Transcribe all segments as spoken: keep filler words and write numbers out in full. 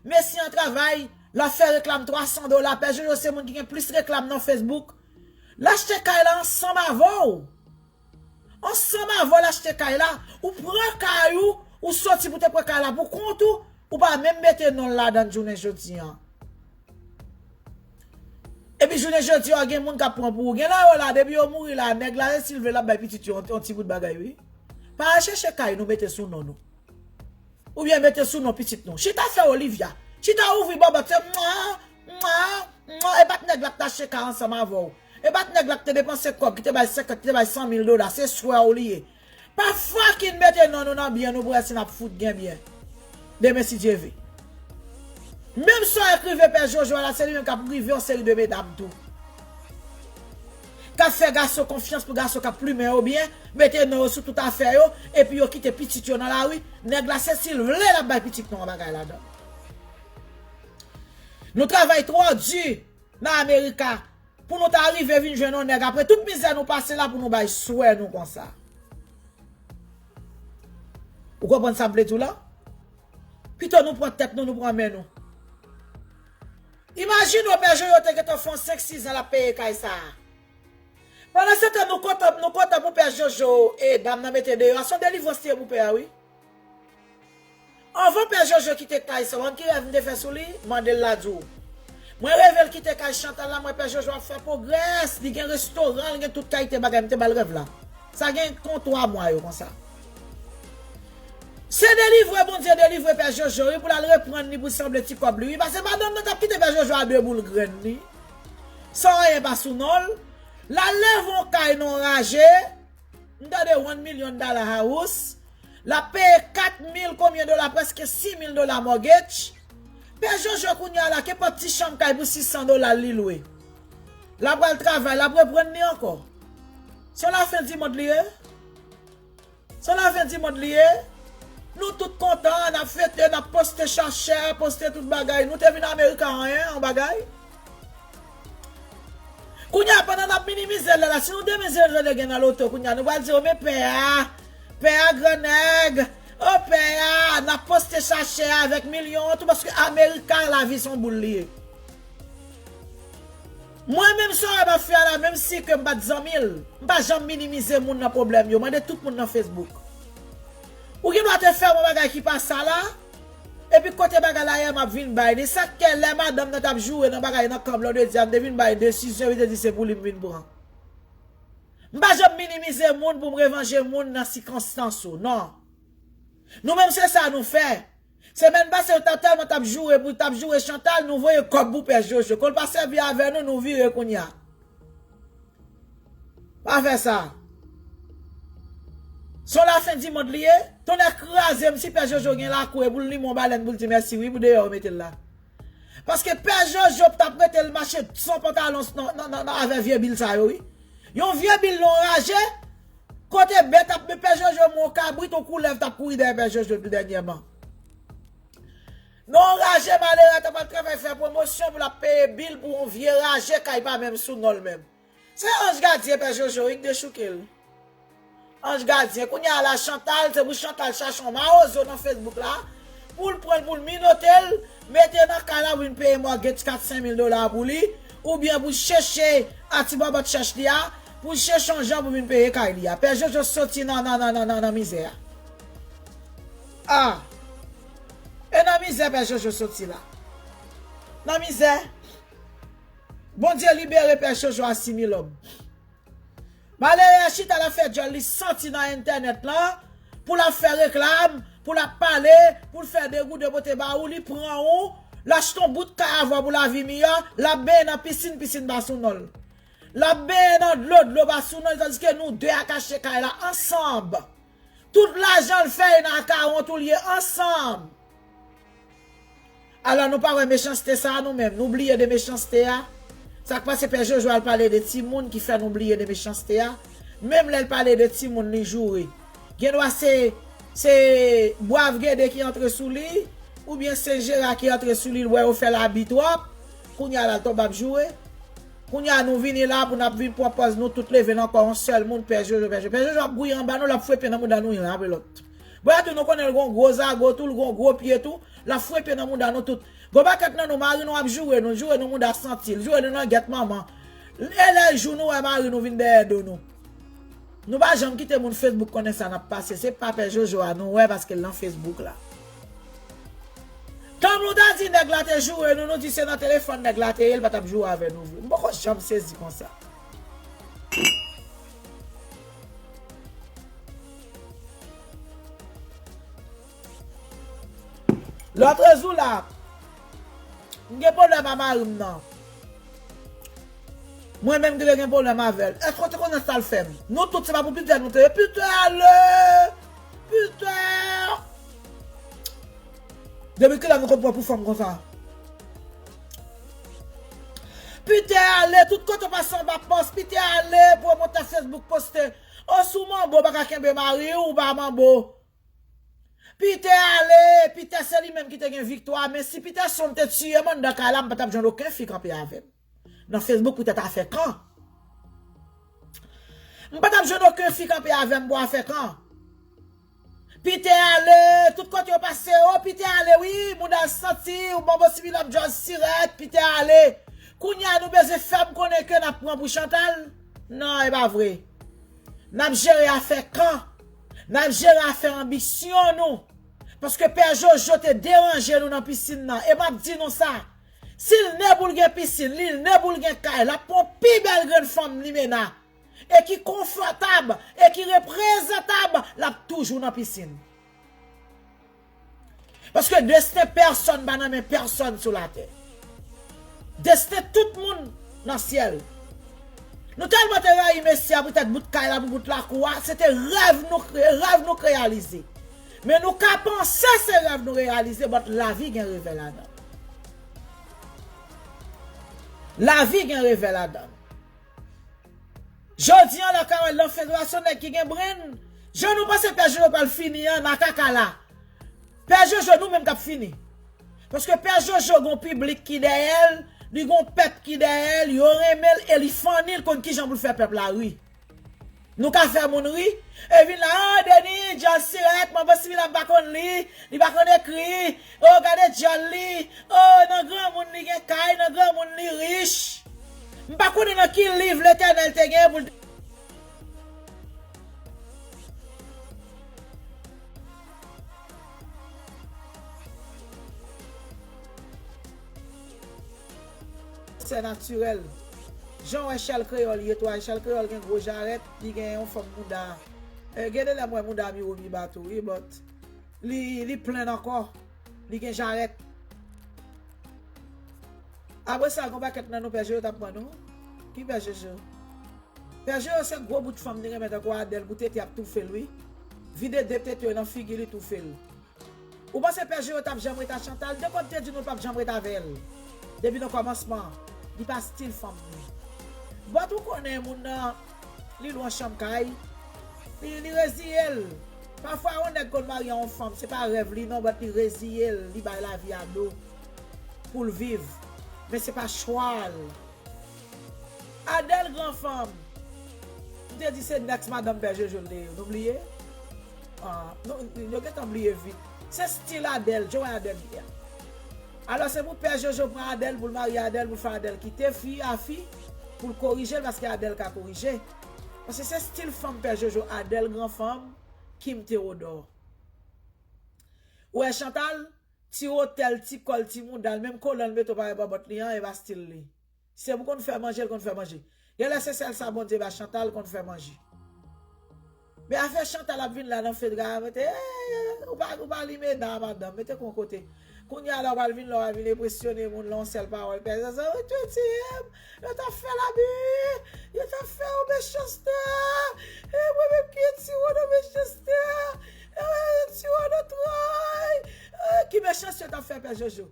Mesye an travay, l ap fè reklam twa san dola. Pè Jojo se moun ki gen plis reklam nan Facebook. L achte kay la ansanm avè w. Ansanm avè w l achte kay la. Ou pran kay ou, ou soti pou te pran kay la pou kont ou, ou pa menm mete non l ladan l jounen jodi an. Epi jounen jodi an, gen moun k ap pran pou ou. Gen nan yo la, depi yo mouri la, nèg la resi l vle l ap bay pitit yo yon, yon ti bout bagay, wi. Pa al chèche kay nou mete sou non nou. Oubyen mete sou non pitit nou. Chita fè Olivia. Chita ouvri bòbòt, se mwa, mwa, mwa. E pa t nèg la k t achte kay ansanm avè w. E pa t nèg la k te depanse kòb, ki te bay senkant, ki te bay san mil dola. Se swè w li ye. Pa fucking mete non nou nan byen nou pou wè si n ap fout gen byen. Demen si Dye ve. Menm sa w ekrive Pè Jojo a la, se li menm k ap rive yon seri de medam tou. K ap fè gason konfyans pou gason k ap plimen yo byen, mete non yo sou tout afè yo, epi yo kite pitit yo nan lari. Nèg la se si l vle l ap bay pitit nou an bagay ladan. Nou travay twò di nan Amerika pou nou ta rive vin jwenn yon nèg apre tout mizè nou pase la pou nou bay swè nou konsa. Ou konprann sa m vle di w la? Pito nou pran tèt nou, nou pran men nou. Imajine w Pè Jojo te gentan fè yon senk sis zan l ap peye kay sa a. Pandansetan nou kontan, nou kontan pou Pè Jojo e dam nan mete deyò a, se yon delivrans li ye pou pè a, wi. Anvan Pè Jojo kite kay sa, w konn ki rèv m te fè sou li? Mande l la di w. Mwen reve l kite kay Chantal la, mwen Pè Jojo ap fè pwogrès, li gen restoran, li gen tout kalite bagay, m te ba l rèv la. Sa gen kon twa mwa yo konsa. Se delivre Bondye delivre Pè Jojo, wi, pou l al reprann li, pou l sanble ti kòb li, wi. Paske madanm nan t ap kite Pè Jojo a de boul grenn li. San anyen pa sou non l. L al leve yon kay nan yon raje. M tande one million dollar house. L ap peye kat mil konbyen dola, prèske sis mil dola mortgage. Pè Jojo kounye a la, kenpòt ti chanm kay pou sis san dola li lwe. L ap al travay, l ap reprann li ankò. Se yon lafen di mond li ye? Se yon lafen di mond li ye? Nou tout kontan, n ap fete, n ap poste chachè, poste tout bagay. Nou te vin Amerika anyen, yon bagay? Kounye a, pandan n ap minimize l la, si nou demen zero zero gen nan loto, kounye a, nou pral di, o, men pè a, pè a gran nèg, o, pè a, n ap poste chachè avèk milyon an tou, paske Amerika, lavi se yon boul li ye. Mwen menm, sa w wè m ap fè a la, menm si ke m pa t zanmi l, m pa janm minimize moun nan pwoblèm yo, mande tout moun nan Facebook. Ou gen dwa te fè yon bagay ki pa sa la, epi kote bagay la ye m ap vin bay li. Sa k fè lè madanm nan t ap joure nan bagay nan kan Blondedy a, m te vin bay desizyon, epi te di se pou li m vin pran. M pa janm minimize moun pou m revanje moun nan sikonstans ou, non. Nou menm se sa nou fè. Semèn pase, yo t ap tèlman t ap joure pou, t ap joure Chantal, nou voye kòb pou Pè Jojo. Kon l pa sèvi avè nou, nou vire kounye a. Pa fè sa. Se yon lafen di mond li ye. Tonnè kraze m si Pè Jojo gen lakou e pou l limen yon balèn pou l di mèsi wi pou deyò yo mete l la. Paske Pè Jojo t ap rete l mache san pantalon nan, nan, nan, nan avè vye bil sa yo wi. Yon vye bil nan yon raje, kote bèt ap, Pè Jojo men yon kabrit, yon koulèv t ap kouri dèyè Pè Jojo tou dènyèman. Nan yon raje malere t ap al travay fè pwomosyon pou l ap peye bil pou yon vye raje kay pa menm sou non l menm. Se anj gadyen Pè Jojo wi k dechouke l. Anj gadyen. Kounye a la Chantal, se pou Chantal chache yon mawozo nan Facebook la, pou l pran l, pou l minote l, mete nan kay la pou vin peye mortgage kat senk mil dola pou li, oubyen pou chèche a ti bòbòt chèch li a, pou chèche yon jan pou vin peye kay li a. Pè Jojo soti nan, nan, nan, nan, nan, nan mizè a. A. E nan mizè Pè Jojo soti la. Nan mizè. Bondye libere Pè Jojo a similòm. Malere a chita l ap fè djòl li santi nan entènèt lan, pou l ap fè reklam, pou l ap pale, pou l fè degouden pote ba ou, li pran ou, l achte yon bout kay avè w pou lavi miyò, l ap benyen nan pisin, pisin pa sou non l. L ap benyen nan dlo, dlo pa sou non l, tandiske nou de a k achte kay la ansanm. Tout lajan l fè e nan akawont ou l ye ansanm. Alò nou pa wè mechanste sa a nou menm, nou bliye de mechanste a. Sa k pase Pè Jojo al pale de timoun ki fè nou bliye de mechanste a. Menm lè l pale de timoun li joure. Gendwa se, se Bwav Gede ki antre sou li, oubyen se Jera ki antre sou li, l wè yo fè labi twòp. Kounye a la l tonbe ap joure. Kounye a nou vini la pou n ap vin pran pòz nou tout leve nan kò yon sèl moun, Pè Jojo, Pè Jojo. Pè Jojo ap gouye anba nou, l ap fwepe nan mouda nou youn apre lòt. Bò a tou nou konnen l gon gwo zago tou, l gon gwo pye tou. L ap frepe nan mouda nou tout. Gon pakèt nan nou, mari nou ap joure nou, joure nou mouda santi l, joure nou nan gèt manman. E lè jou nou wè mari nou vin dèyè do nou. Nou pa janm kite moun Facebook konnen sa n ap pase. Se pa pè Jojo a nou wè paske l nan Facebook la. Tann nou ta di nèg la te joure nou, nou di se nan telefòn nèg la te ye, l pa t ap joure avè nou vre. M poko janm sezi konsa. Lòt jou la, m gen pwoblèm a mari m nan. Mwen menm ki te gen pwoblèm avè l. Èske w te konnen sa l fè m? Nou tout se pa pou Peter nou te ye. Peter ale! Peter! Depi kilè nou konn pran pou fanm konsa? Peter ale, tout kote w pase w ap pòs, Peter ale, pwomotè Facebook poste. O si w manbo, w pa ka kenbe mari w, ou pa manbo. Peter ale, Peter se li menm ki te gen viktwa, men si Peterson te tiye m anndan kay la, m pa t ap jwenn okenn fi kanpe avè m. Nan Facebook, Peter ta fè kan. M pa t ap jwenn okenn fi kanpe avè m pou al fè kan. Peter ale, tout kote yo pase, o Peter ale wi, mouda l santi, ou manbo Similòm Jòj sirèt, Peter ale. Kounye a nou bezwen fè m konnen ke n ap pran pou Chantal? Non, e pa vre. N ap jere afè kan. N ap jere afè anbisyon nou. Paske Pè Jojo te deranje nou nan pisin nan. E m ap di nou sa. Si l ne pou l gen pisin, li ne pou l gen kay, l ap pran pi bèl grenn fanm limena. E ki konfòtab, e ki reprezantab, l ap toujou nan pisin. Paske desten pèsonn pa nan men pèsonn sou latè. Desten tout moun nan syèl. Nou tèlman te rayi mesye a poutèt bout kay la, pou bout lakou a, se te rèv nou, rèv nou k reyalize. Men nou ka panse se rèv nou reyalize, but lavi gen revè ladan l. Lavi gen revè ladan l. Jodi an la, Carole, nan federasyon nèg ki gen brenn, jan nou panse Pè Jojo pral fini an, nan kaka la. Pè Jojo, nou menm k ap fini. Paske Pè Jojo gon piblik ki dèyè l, li gon pèp ki dèyè l, yo renmen l e li funny, l konn kijan pou l fè pèp la ri. Nou ka fè moun ri, e vin la, ah, Denis, djòl sirèt, manbo Similòm pa konn li, li pa konn ekri, oh, gade djòl li, oh, nan granmoun li gen kay, nan granmoun li rich. M pa konnen nan ki liv Letènèl te gen pou l te. Se natirèl. Jan w wè Echèl Kreyòl ye tou a, Echèl Kreyòl gen gwo jarèt, li gen yon fòm mouda. Eh, gen de lè m wè mouda Miro pi ba tou, wi, but li, li plenn ankò. Li gen jarèt. Apre sa, gon pakèt nan nou Pè Jojo t ap pran nou. Ki Pè Jojo? Pè Jojo se gwo bout fanm li renmen tankou Adèl, pou tete ap toufe l, wi. Vide de tete yo nan figi li, toufe l. Ou panse Pè Jojo t ap janm ret a Chantal? De kòb te di nou l p ap janm ret avè l. Depi nan kòmansman, li pa stil fanm li. But ou konnen moun nan, li lwen chanm kay. Li, li reziye l. Pafwa, yon nèg konn marye a yon fanm, se pa rèv li non, but li reziye l, li bay lavi a do pou l viv. Men se pa chwa l. Adèl gran fanm. M te di se next madanm Pè Jojo l te ye. Nou bliye? Ah, nou, nou gentan bliye vit. Se stil Adèl, jan w wè Adèl ye a. Alò, se pou Pè Jojo pran Adèl, pou l marye Adèl, pou l fè Adèl kite fi a fi, pou l korije l, paske Adèl ka korije. Paske se stil fanm Pè Jojo, Adèl gran fanm, Kim Théodore. Ou wè Chantal, ti wotè l, ti kò l, ti mouda l, menm kolan l mete w parèy bòbòt li an, e pa stil li. Se pou konn fè manje, l konn fè manje. Genlè se sèl sa Bondye ba Chantal, konn fè manje. Men afè Chantal ap vin la nan fedra, mete, eh, ou pa, ou pa limena, madanm, mete kon kote. Kounye a la, w pral vin la, w a vin enpresyone moun la, yon sèl pawòl, Pè Jojo, ou tou tiye m, yo t ap fè l abi, yo t ap fè yon mechanste, e mwen menm ki tiwo nan mechanste, e tiwo nan tray, e ki mechanste yo t ap fè Pè Jojo?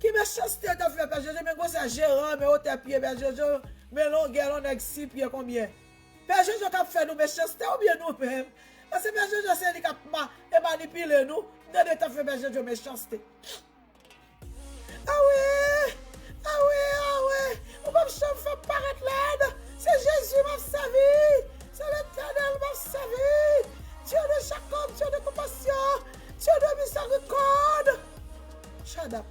Ki mechanste yo t ap fè Pè Jojo? Men gwosè jeran, men wotè pye Pè Jojo, men longè l, yon nèg sis pye konbyen? Pè Jojo k ap fè nou mechanste oubyen nou menm? Paske Pè Jojo se li k ap ma-, e manipile nou. M tande t ap fè Pè Jojo mechanste. Awe! Awe! Awe! Ou p ap janm fè m parèt lèd! Se Jezi m ap sèvi! Se Letènèl m ap sèvi! Dieu de Jacob, Dieu de compassion, Dieu de miséricorde! Shut up.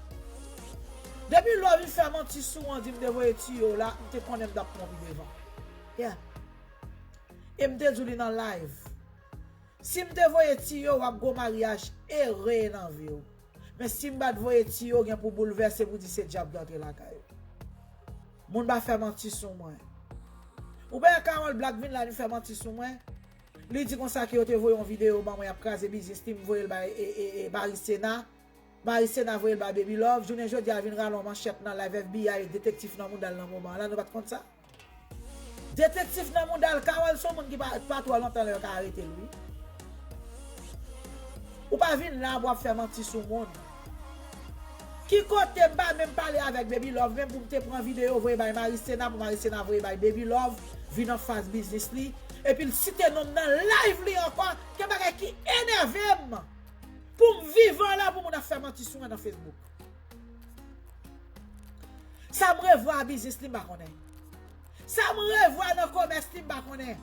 Depi lè w vin fè manti sou mwen, di m te voye tiye w la, m te konnen m t ap pran pi devan. Yeah. E m te di w li nan live. Si m te voye tiye w, w ap gon maryaj ere nan vi w. Men si m pa t voye tiye w, gen pou boulvèse pou di se dyab ki antre lakay ou. Moun pa fè manti sou mwen. Ou pa wè Carole Black vin la, li fè manti sou mwen. Li di konsa ke yo te voye yon videyo ban mwen, y ap kraze biznis li, m voye l bay e, e, e, Marisena. Marisena voye l bay Baby Love. Jounen jodi a vin rale yon manchèt nan live F B I, detektif nan mouda l nan moman an la, nou pa t konn sa? Detektif nan mouda l, Carole se yon moun ki pa, pa twò lontan lè yo ka arete l, wi. Ou pa vin la pou w ap fè manti sou moun. Ki kote m pa menm pale avèk Baby Love, menm pou m te pran videyo voye bay Marisena, pou Marisena voye bay Baby Love, vin anfas biznis li, epi l site non m nan live li ankò, gen bagay ki enève m. Pou m vivan la, pou moun ap fè manti sou mwen nan Facebook. Sa m revwa a biznis li, m pa konnen. Sa m revwa nan komès li, m pa konnen.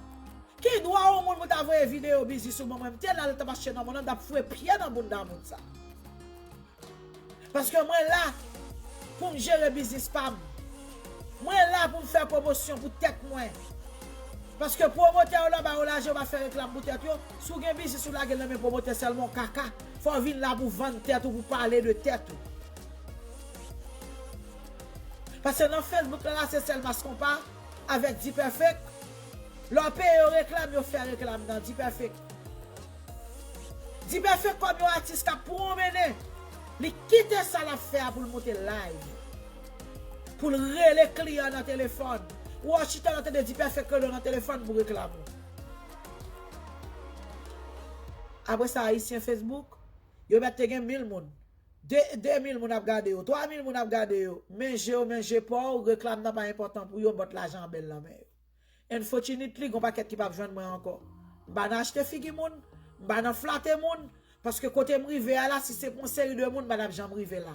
Ki dwa yon moun pou ta voye videyo biznis ou ban mwen? M te la, l t ap mache nan mond lan, m t ap foure pye nan bounda moun sa. Paske mwen la pou m jere biznis pa m. Mwen la pou m fè pwomosyon pou tèt mwen. Paske pwomotè yo la ba yo lajan, yo pa fè reklam pou tèt yo. Si w gen biznis ou lage l nan men pwomotè sèlman, w kaka. Fò w vin la pou vann tèt ou, pou pale de tèt ou. Paske nan Facebook la, la se sèl Mass Konpa avèk D-Perfect. Lè w peye yo reklam, yo fè reklam nan D-Perfect. D-Perfect kòm yon atis k ap pwonmennen, li kite sa l ap fè a pou l moute live. Pou l rele kliyan nan telefòn. Ou wè w chita la tande D-Perfect rele w nan telefòn pou reklam ou. Apre sa, Ayisyen Facebook, yo mèt te gen mil moun. De, de mil moun ap gade yo, twa mil moun ap gade yo. Men je w, men je pa w, reklam nan pa enpòtan pou yo, bòt lajan an bèl nan men yo. Unfortunately, gon pakèt ki p ap jwenn mwen ankò. M pa nan achte figi moun, m pa nan flate moun, paske kote m rive a la, si se pou yon seri de moun, m pa t ap janm rive la.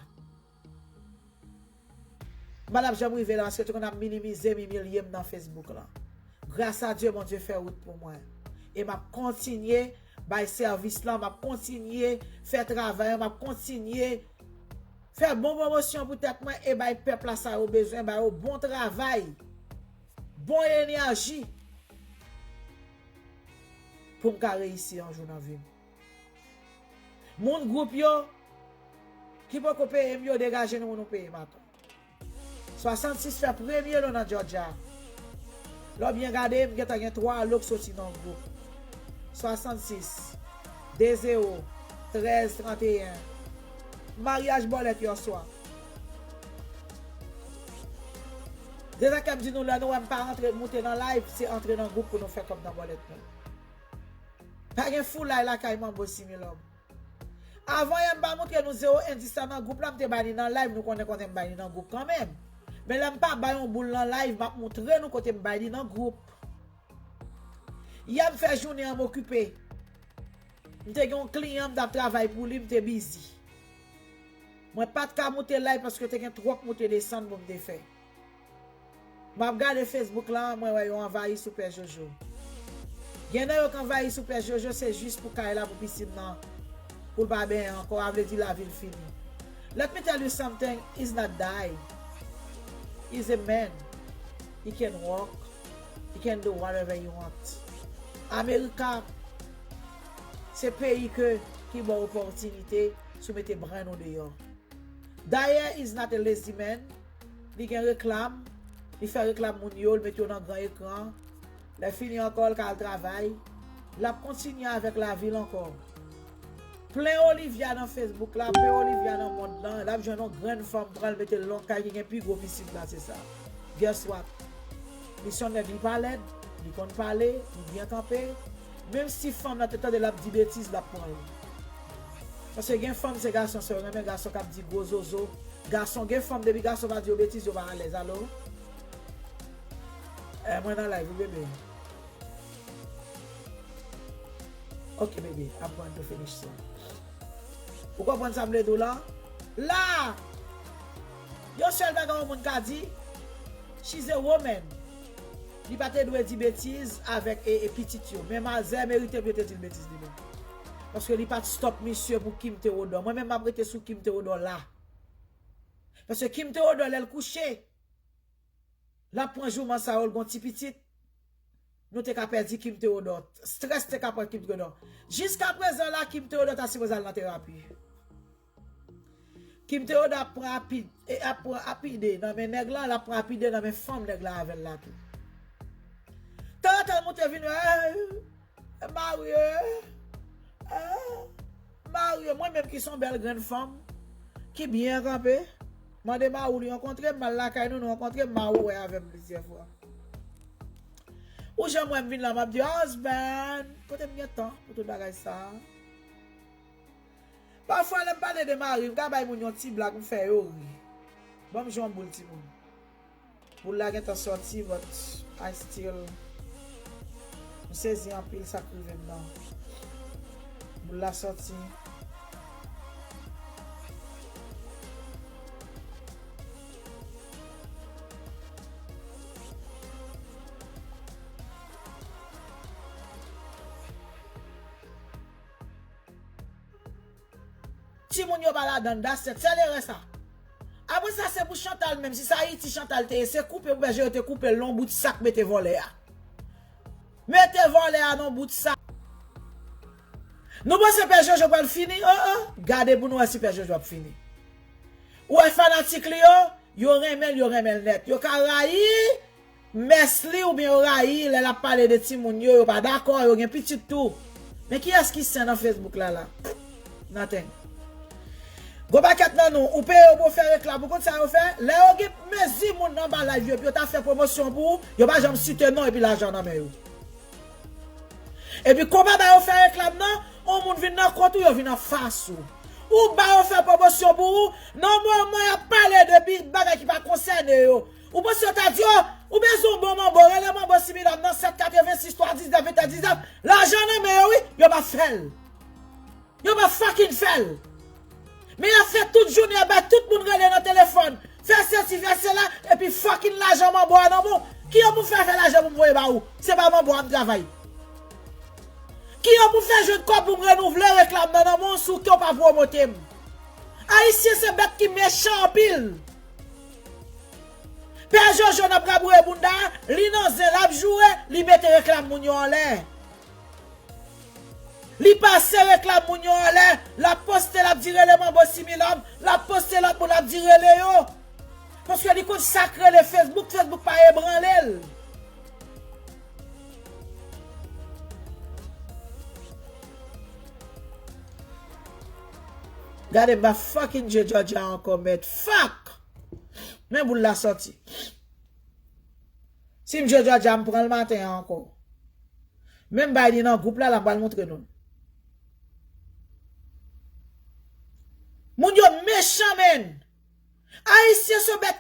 M pa t ap janm rive la, paske yo te konn ap minimize m, imilye m nan Facebook lan. Gras a Dye, Bondye fè wout pou mwen. E m ap kontinye bay sèvis lan, m ap kontinye fè travay an, m ap kontinye fè bon pwomosyon pou tèt mwen e bay pèp la sa yo bezwen, ba yo bon travay, bon enèji pou m ka reyisi yon jou nan vi m. Moun gwoup yo ki poko peye m yo, degaje nou pou nou peye m atann. Swasannsis fè premye lo nan Georgia. Lè w byen gade, m gentan gen twa lo k soti nan gwoup. Swasannsis, de zewo, trèz, tranteyen. Maryaj bòlèt yèswa. Deja kè m di nou, lè nou wè m pa antre, moute nan live, se antre nan gwoup pou nou fè kòb nan bòlèt nou. Pa gen foulay lakay Manbo Similòm. Avan yè m pa montre nou zewo endis la nan gwoup la, m te bay li nan live, nou konnen konnen m bay li nan gwoup kanmenm. Men lè m pa bay yon boul nan live, m ap montre nou kote m bay li nan gwoup. Yè m fè jounen an m okipe. M te gen yon kliyan, m t ap travay pou li, m te bizi. Mwen pa t ka moute live paske te gen twòp moute desann pou m te fè. M ap gade Facebook la, mwen wè yo anvayi sou Pè Jojo. Gen nan yo k anvayi sou Pè Jojo, se jis pou kay la, pou pisin nan, pou l pa benyen ankò, a vle di lavi l fini. Let me tell you something, he's not die. He's a man. He can walk. He can do whatever he want. America, se peyi ke, ki ba w opòtinite si w mete brenn ou deyò. Dayè, is not a lazy man. Li gen reklam. Li fè reklam moun yo, li met yo nan gran ekran. Lè fini ankò, l ka al travay. L ap kontinye avèk lavi l ankò. Plen Olivia nan Facebook la, plen Olivia nan mond lan. L ap jwenn yon grenn fanm, pran l mete l nan kay ki gen pi gwo pisin la, se sa. Guess what? Li se yon nèg, li pa lèd, li konn pale, li byen kanpe. Menm si fanm nan te tande l ap di betiz, l ap pran l. Paske gen fanm, se gason sèl yo renmen, gason k ap di gwo zozo. Gason, gen fanm, depi gason pa di yo betiz, yo pa alèz. Alo? Eh, mwen nan live, wi, bebe. Ok, bebe, I'm going to finish soon. Ou konprann sa m vle di w la? La! Yon sèl bagay yon moun ka di, she's a woman. Li pa te dwe di betiz avèk e, e pitit yo. Men Mazè merite pou yo te di l betiz li menm. Paske li pa t stop misye pou Kim Theodore. Mwen menm m ap rete sou Kim Theodore la. Paske Kim Theodore, lè l kouche, l ap pran jouman sa yo, l gon ti pitit. Nou te ka pèdi Kim Theodore. Strès te ka pran Kim Theodore. Jiskaprezan la, Kim Theodore ta sipoze al nan terapi. Kim Theodore ap pran apid, e ap pran apide nan men nèg la, l ap pran apide nan men fanm nèg la avè l la tou. Tanzantan, l monte vin, eh, Mario, eh, Mario, mwen menm ki se yon bèl grenn fanm, ki byen kanpe, mande Mario li rankontre m, m al lakay nou, nou rankontre m, Mario wè avè m plizyè fwa. Ou janm wè m vin la, m ap di, "Husband, kote m gen tan pou tout bagay sa?" Pafwa, lè m pale de mari m, m ka bay moun yon ti blag, m fè yo ri. Ban m jwe yon boul timoun. Boul la gentan sòti, but I still, m sezi anpil sa k rive m nan. Boul la sòti. Timoun yo pa ladan, that's it. Sèl erè sa. Apre sa, se pou Chantal menm. Si se Ayiti Chantal te ye, se koupe pou Pè Jojo te koupe l nan yon bout sak mete vòlè a. Mete vòlè a nan yon bout sak. Nou panse Pè Jojo pral fini? Oh, oh. Gade pou nou wè si Pè Jojo ap fini. Ou wè fanatik li yo, yo renmen l, yo renmen l nèt. Yo ka rayi mès li oubyen yo rayi lè l ap pale de timoun yo, yo pa dakò, yo gen pitit tou. Men kiyès ki sen nan Facebook la la? Nothing. Gwo pakèt nan nou, ou peye yo pou yo fè reklam. Ou konn sa yo fè? Lè yo gen mezi moun anba live yo, epi yo ta fè pwomosyon pou ou, yo pa janm site non epi lajan nan men yo. Epi konpa ba yo fè reklam nan, yon moun vin nan kont ou, yo vin anfas ou. Ou ba yo fè pwomosyon pou ou, nan moman y ap pale de bi-, bagay ki pa konsène yo. Ou panse yo ta di, "Oh, ou bezwen yon bon manbo, rele manbo Similòm nan sèt katrevensis twa diznèf ventè diznèf." Lajan nan men yo, wi, yo pa fè l. Yo pa fucking fè l. Men y ap fè tout jounen, y ap bay tout moun rele nan telefòn. Fè sesi, fè sela, epi fucking lajan manbo a nan men w. Ki yo pou m fè fè lajan pou m voye ba ou? Se pa manbo a m travay. Ki yo pou m fè jwenn kòb pou m renouvle reklam nan nan men w si w ke w pa pwomote m? Ayisyen se bèt ki mechan anpil. Pè Jojo n ap rabouye bounda, li nan zen, l ap joure, li mete reklam moun yo anlè. Li pase reklam moun yo anlè, l ap poste, l ap di rele manbo Similòm, l ap poste lòt moun, l ap di rele yo. Paske li konn sa k rele Facebook, Facebook pa ebranle l. Gade, m pa fucking je Georgia ankò, mèd. Fuck! Men boul la sòti. Si m je Georgia, m pran l maten an ankò. Menm bay li nan gwoup la, la m pral montre nou l. Moun yo mechan, menn. Ayisyen se bèt